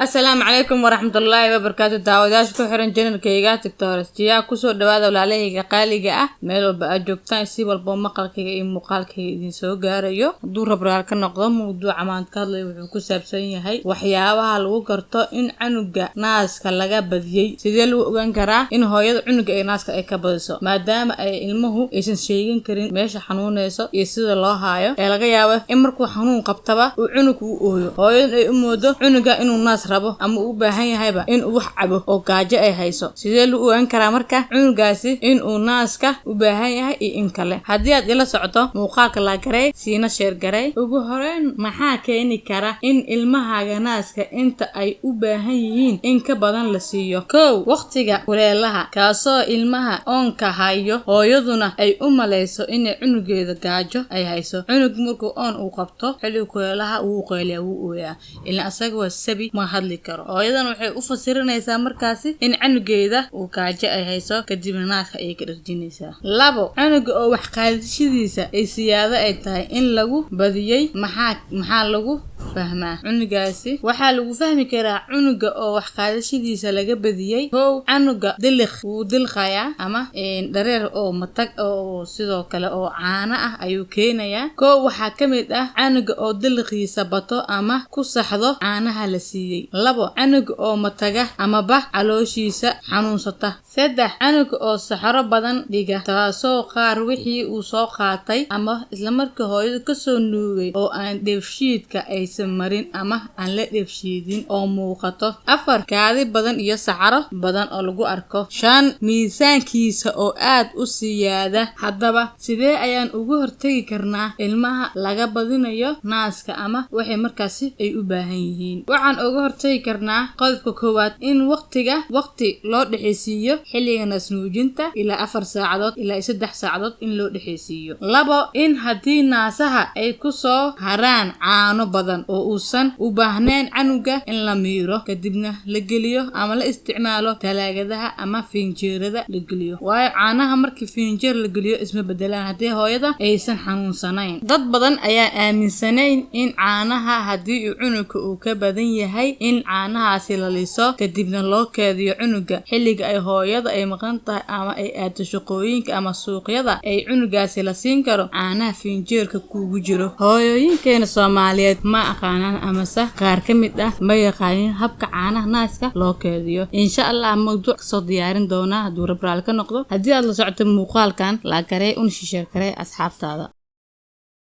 Asalaamu calaykum waraxmatullaahi wabarakaatu. Daawadayaasha ku xiran channelkayga Doctor Jiyaa, kusoo dhawaada. Walaalahayga qaaliga ah, meel walba aad joogtaan, si walba maqalkayga iyo muuqaalkayga idin soo gaarayo, hadduu rabraal ka noqdo, mawduuca maanta ka hadlaya wuxuu ku saabsan yahay waxyaabaha lagu garto in canuga naaska laga badiyey. Sidee lagu ogaan karaa in hooyada cunuga ay naaska ay ka badiso, maadaama ay ilmuhu aysan sheegin karin meesha xanuuneyso iyo sida loo haayo, ee laga yaabo in markuu xanuun qabtaba uu cunug u ooyo, hooyadan ay u moodo cunuga inuu naas rabo ama uu u baahan yahayba in uu wax cabo oo gaajo ay hayso? Sidee lagu ogaan karaa marka cunugaasi inuu naaska u baahan yahay iyo in kale? Haddii aad ila socoto muuqaalka, like garey, siina share garey. Ugu horeyn, maxaa keeni kara in ilmahaaga naaska inta ay u baahan yihiin in ka badan la siiyo? Kow, waqtiga kuleelaha, kaasoo ilmaha oonka hayo, hooyaduna ay u maleyso inay cunugeeda gaajo ay hayso. Cunug markuu oon uu qabto xilliga kuleelaha, wuu qayliyaa, wuu ooyaa, ilaa asaga waa sabi, ma hadli karo. Hooyadan waxay u fasirinaysaa markaasi in canugeeda uu gaajo ay hayso, kadibna naaska ayay ka dharjinaysaa. Labo, canuga oo wax qaadashadiisa ay siyaado ay tahay in lagu badiyey. Maxaa lagu fahmaa cunugaasi? Waxaa lagu fahmi karaa cunuga oo wax qaadashadiisa laga badiyey: kow, canuga diliq wuu dilqayaa ama dhareer oo matag oo sidoo kale oo caano ah ayuu keenayaa. Kow, waxaa ka mid ah canuga oo diliqiisa bato ama ku saxdo caanaha la siiyey. Labo, canuga oo mataga amaba calooshiisa xanuunsata. Saddex, canuga oo saxaro badan dhiga, taasoo qaar wixii uu soo qaatay ama islamarkii hooyadu kasoo nuugay oo aan dheefshiidka aysan marin ama aan la dheefshiidin oo muuqato. Afar, kaadi badan iyo saxaro badan oo lagu arko. Shan, miisaankiisa oo aad u siyaada. Haddaba, sidee ayaan uga hortagi karnaa ilmaha laga badinayo naaska ama waxay markaasi ay u baahan yihiin? Waxaan uga hortagi karnaa qodobka koowaad in waqtiga waqti loo dhexeysiiyo xilliga naasnuujinta, ilaa 4 saacadood ilaa 3 saacadood in loo dhexeysiiyo. Labo, in haddii naasaha ay kusoo haraan caano badan oo uusan u baahnayn canuga, in la miiro, kadibna la geliyo ama la isticmaalo talaagadaha ama fiinjeerada la geliyo, waayo caanaha markii fiinjeer la geliyo isma bedelaan haddii hooyada aysan xanuunsanayn. Dad badan ayaa aaminsanayn in caanaha haddii uu cunuga uu ka badan yahay in caanahaasi la liso, kadibna loo keediyo cunuga xilliga ay hooyada ay maqan tahay ama ay aado shaqooyinka ama suuqyada, ay cunugaasi la siin karo caanaha fiinjeerka kuugu jiro. Hooyooyinkeena Soomaaliyeed ma aqaanaan, amase qaar ka mid ah ma yaqaanin habka caanaha naaska loo keediyo. Insha Allah mawduuc kasoo diyaarin doonaa hadduu rabraal ka noqdo. Haddii aad la socoto muuqaalkan, like garey una share garey asxaabtaada.